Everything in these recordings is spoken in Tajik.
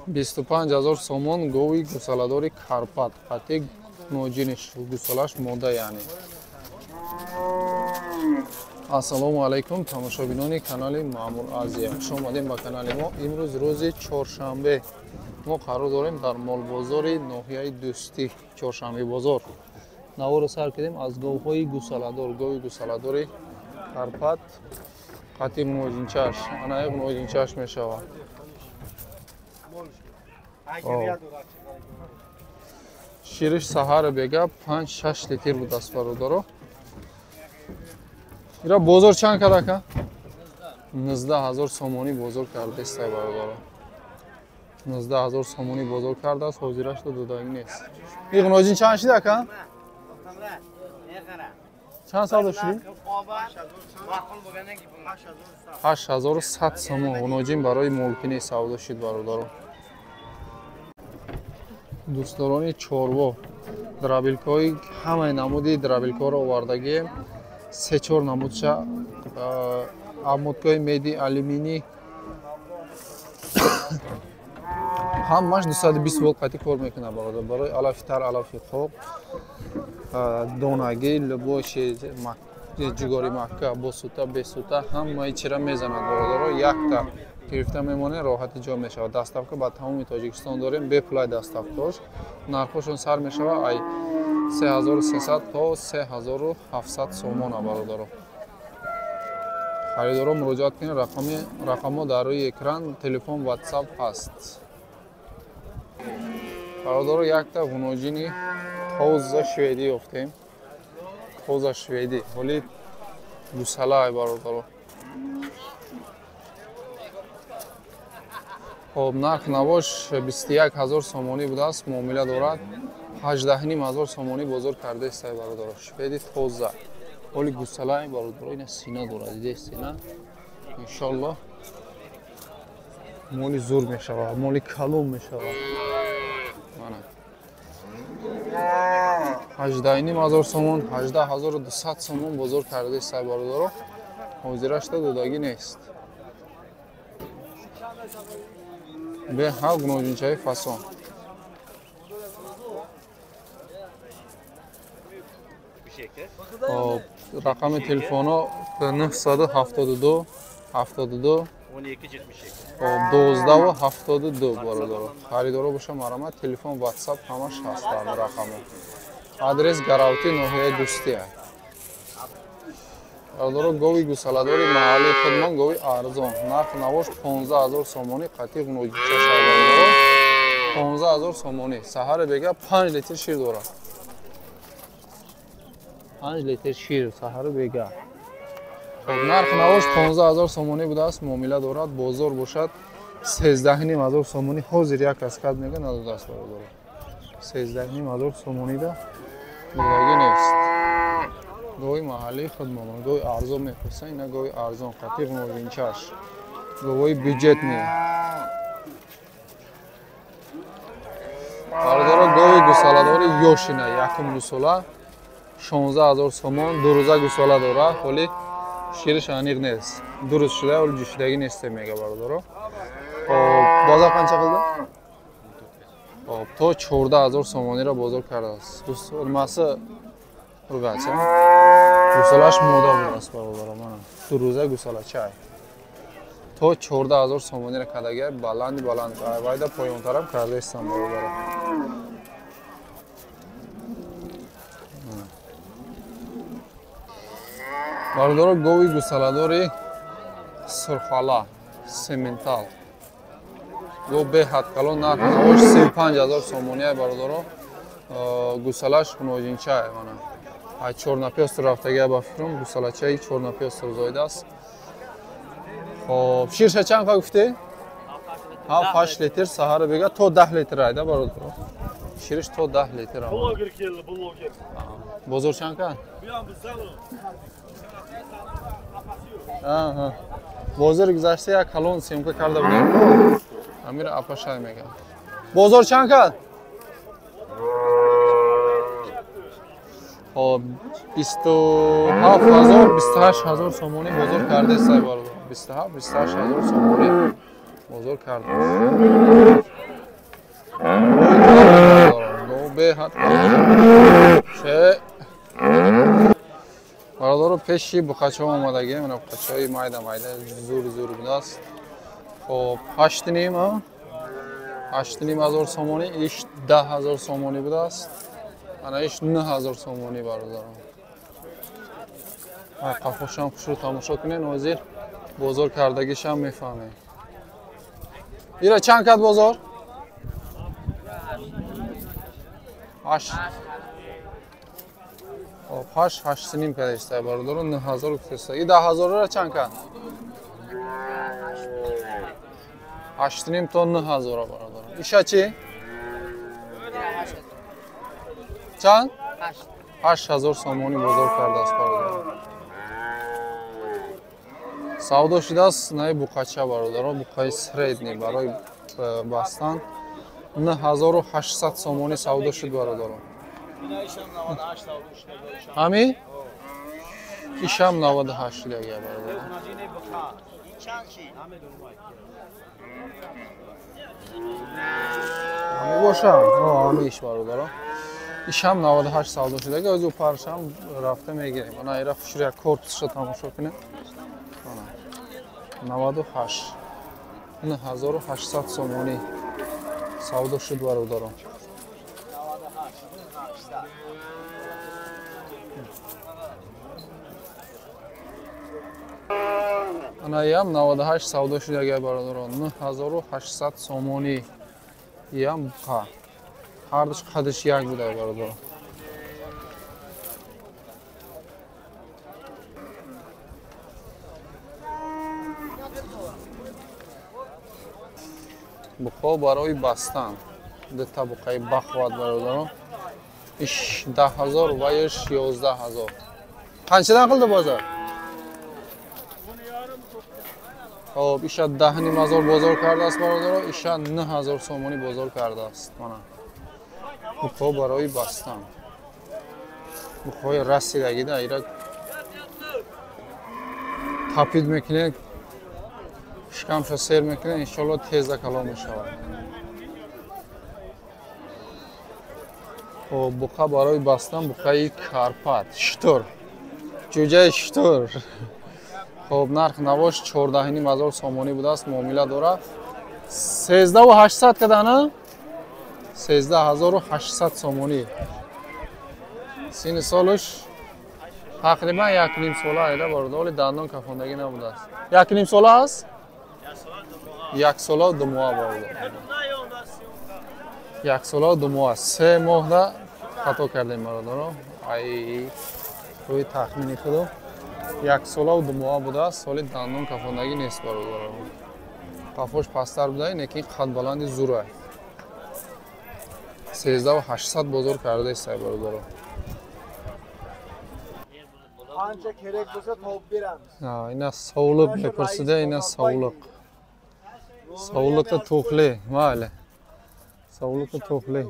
25 000 сомон гови гусаладори Карпат, қати ноҷиниш, гусалаш мода яъне. Ассалому алайкум, тамошобинони канали Маъмур Азия, хуш омадем ба канали мо. Имрӯз рӯзи чоршанбе, мо қарор дорем дар молбозори ноҳияи Дӯстӣ, Чоршанбе бозор. Наворо сар кардем аз говҳои гусаладор. Гови гусаладори Карпат қати муоҷинчаш, анаек муоҷинчаш мешавад. Шириш саҳара бега 5-6 литр будааст, бародаро. Ира бозор чанд кард, ака? 19 000 сомонӣ бозор кардестай, бародаро. 19 000 сомонӣ бозор кардааст, ҳозирашро додагӣ нест. Иғноҷин чанд шид, ака? Чанд савдо шудӣ? 8100 сомон ғуноҷин барои молкини савдо шид, бародаро. Дӯстдорони чорво, дробилкаҳои ҳамаи намуди дробилкаҳоро овардагием, се-чор намудша, обмоткаҳои меди, алюминӣ, ҳамаш 220 волт қати кор мекунад, бародар. Барои алафи тар, алафи қоқ, донагӣ, любой чиз, ҷугори макка, босута, бесута, ҳамаи чира мезанад, бародаро. Якта гирифта мемонед, роҳати ҷо мешавад. Доставка ба тамоми Тоҷикистон дорем, бепулай доставкаош. Нархҳошон сар мешавад ай 3300 то 3700 сомона, бародаро. Харидоро муроҷиат кунед, рақамҳо дар рӯи экран, телефон, Ватсап ҳаст. Бародаро, якта ғуноҷини тоза шведӣ ёфтем, тоза шведӣ, ҳоли гусалай, бародаро. Хоб, нарх навош 21 000 сомонӣ будааст, муомила дорад. 18 500 сомонӣ бозор кардаистай, бародаро. Шведи тоза, ҳоли гусалай, бародаро. Ина сина дорад, диде, сина. Иншоллоҳ, моли зур мешавад, моли калон мешавад. Мана, 18 500 сомон, 18 200 сомон бозор кардаистай, бародаро. Ҳозирашта додагӣ нест. Беҳал гуноҷинчаи фасон. Хоб, рақами телефоно 972 72 12 72, бародаро. Харидоро боша, марамат, телефон, Ватсап ҳамаш ҳаст дар рақамо. Адрес Гаравти, ноҳияи Дӯстия. Бародаро, гови гусаладори маҳаллии худмон, гови арзон, нарх навош 15 000 сомонӣ, қатӣ ғуноҷича, бародаро. 15 000 сомонӣ. Саҳаре бега 5 литр шир дорад, 5 литр шир саҳару бега. Хоб, нарх навош 15 000 сомонӣ будааст, муомила дорад. Бозор бошад 13 500 сомонӣ. Ҳозир як каскад мега, надодааст, бародаро. 13 500 сомонида додагӣ нест. Гови маҳаллии худмон, гови арзон мепурсанд, ина гови арзон, қатӣ ғуноҷинчаш, говои бюджетный. Бародаро, гови гусаладори ёшина, якум гусола, 16 000 сомон. 2 рӯза гусола дора, ҳоли шириш аниқ нест, 2 рӯз шуда, ҳоли ҷӯшидагӣ несте, мега, бародаро. Хоб, бозор қанча қилди? Хоб, то 14 000 сомониро бозор кардааст. Масы ургача, гусолаш мода будааст, бародаро. Мана, 2 рӯза гусолачай, то 14 000 сомониро кардагиай. Баланди баланд вайда поёнтарам кардаистам, бародаро. Бародаро, гови гусаладори сурхала, сементал, гов беҳад калон, нарх навош 35 000 сомониай, бародаро. Гусалаш хуноҷинчай, мана, ай чорнапёстр рафтагиай, ба фикрам, гусалачаи чорнапёстр зоидааст. Хоб, ширша чанд қа гуфтӣ? 7-8 литр саҳара бега, то 10 литр айда, бародаро. Шириш то 10 литр. Bloger keldi, bloger. Бозор чанд кан? Bu ham bizdan u. Аҳа. Бозори гузашта як калон съёмка карда будем. Амир апашай мегам. Бозор чанд кард? Хоб, 27 000, 28 000 сомонӣ бозор кардестай, бародар. 27, 28 000 сомонӣ. Бозор кардааст. Беҳад ше бародаро пеши буқачаҳо омадагием. Ина буқачаҳои майда майда зур зур будааст. Хоб 8,5 8,5 ҳазор сомонӣ, иш 10 ҳазор сомонӣ будааст. Ана иш 9 ҳазор сомонӣ бародаро. Қафошам хушрӯ тамошо кунед, ҳозир бозор кардагишам мефаҳмед. Ира чанд кад бозор? 8. Хоб 8 8,5 кадеста бародаро, 9 ҳазор гуфтеста. И 10 ҳазорро чанд кад? 8,5 то 9 ҳазора бародаро. Иша чӣ? Чанд? 8 ҳазор сомонӣ бозор кардааст бародаро. Савдо шудааст наи буқача бародаро, буқаи средний барои бастан 9800 сомонӣ савдо шуд бародаро. Ҳами? Ишам 98 шудагия бародаро. Ҳами бошам, ҳами иш бародаро. Ишам 98 савдо шудаги, озу паршам рафта мегирем. Ана ира хушрӯ як корпусша тамошо кунем. 98 9800 сомонӣ савдо шуд бародаро. Ана ям 98 савдо шудагия бародаро, 9800 сомонӣ. Ям буқа. Ҳардуш қадиш як буда бародаро. Буқо барои бастан. Дута буқаи бахват бародаро. Иш 10 ҳазор ва иш 11 ҳазор. Қанчадан қилди бозор? Хоб, иша 10,5 ҳазор бозор кардааст бародаро, иша 9 ҳазор сомонӣ бозор кардааст. Мана. Буқо барои бастан. Буқои расидагида ира тапид мекунед, шикамша сер мекунед, иншоалло тезда калон мешавад. Хоб, буқа барои бастан, буқаи карпат, шутур, ҷуҷаи шутур. Хоб, нарх навош 14,5 ҳазор сомонӣ будааст, муомила дорад. 13,800 кадана? 13,800 сомонӣ. Синни солаш тақрибан 1,5 сола айда бародар, вале дандон кафондагӣ набудааст. 1,5 сола аст? 1 сола 2 моҳ бародар. 1 сола 2 моҳ. 3 моҳда хато кардем бародаро. Ай рӯи тахмини худо 1 сола 2 моҳ будааст, соли дандон кафондагӣ нест бародаро. Қафош пасттар буда, лекин қадбаланди зурай. 13,800 бозор кардааст бародаро. Qancha kerak bo'lsa topib beramiz. Ина sovliq mepurсida, ина sovliq. Sovliqi to'qli, mayli. Sovliqi to'qli.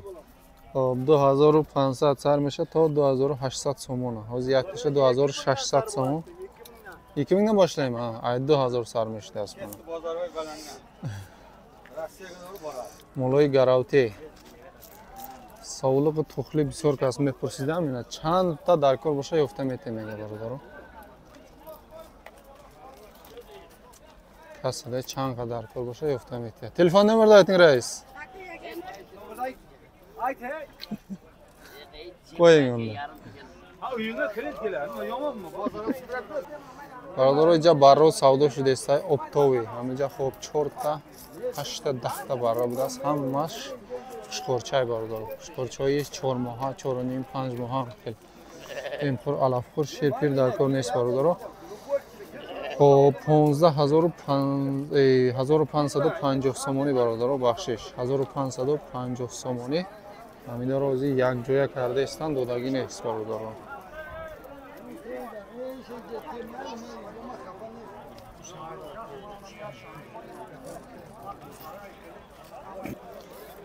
Hop, 2500 sar mesha to 2800 somon. Hozir yaktasha 2600 somon. 2000 dan boshlayman, ha, ay 2000 sar meshda mana. Moloy garavti. Sovliqi to'qli bisyor кас мепурсидам, ина чандта даркор боша ёфта метем мега бародаро. Касада чанд қа даркор боша ёфта метем. Телефон номерда айтинг раис. Qo'ying unda. Бародаро, инҷа барро савдо шудааст, оптовый. Ҳаминҷа хоб 4 та, 8 та, 10 та барро будааст, ҳамаш шикорчай бародаро. Шикорчаи 4 моҳа, 4,5, 5 моҳа хел. Эмхӯр, алафхӯр, ширпир дар кор нест бародаро. Хоб 15550 сомонӣ бародаро, бахшиш. 1550 сомонӣ. Ҳаминаро ҳозир якҷоя карда истанд, додагӣ нест бародаро.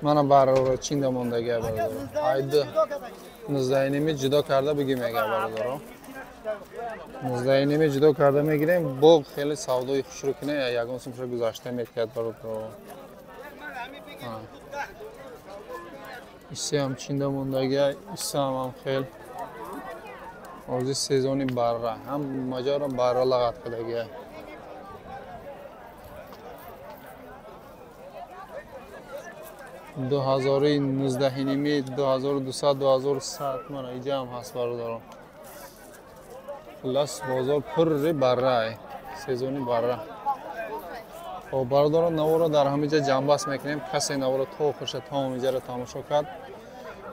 Мана бародаро чинда мондагия бародаро. Айды 19,5 ҷудо карда бигим мега бародаро. 19.5 ҷудо карда мегирем. Бо хеле савдои хушрӯ кине, ягон сумша гузашта метиҳад бародаро. Исиам чинда мондагия, исам хел. Ози сезони барра, ҳам маҷаро барра лағат кардагия. 2019.5, 2200, 2100 мана иҷа ҳам ҳаст бародаро. Хуллас бозор пурри барра, сезони барра. Хоб бародарон, наворо дар ҳамиҷа ҷамъбаст мекунем. Касе наворо то охирша то ҳамиҷаро тамошо кард,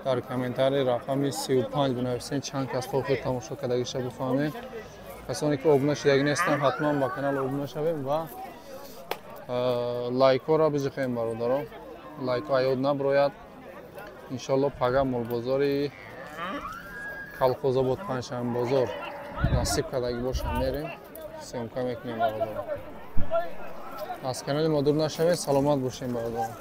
дар комментарий рақами 35 бинависен, чанд кас то охир тамошо кардагиша бифаҳмем. Касоне ки обуна шудагӣ нестанд, ҳатман ба канал обуна шавем ва лайкҳоро бижихем бародарон. Лайкҳо аёд наброяд. Иншоалло пага молбозори Колхозобод панҷшанбозор насиб кардагӣ боша мерем, съёмка мекунем бародарон. Аз канали мо дур нашавед, саломат бошем бародарон.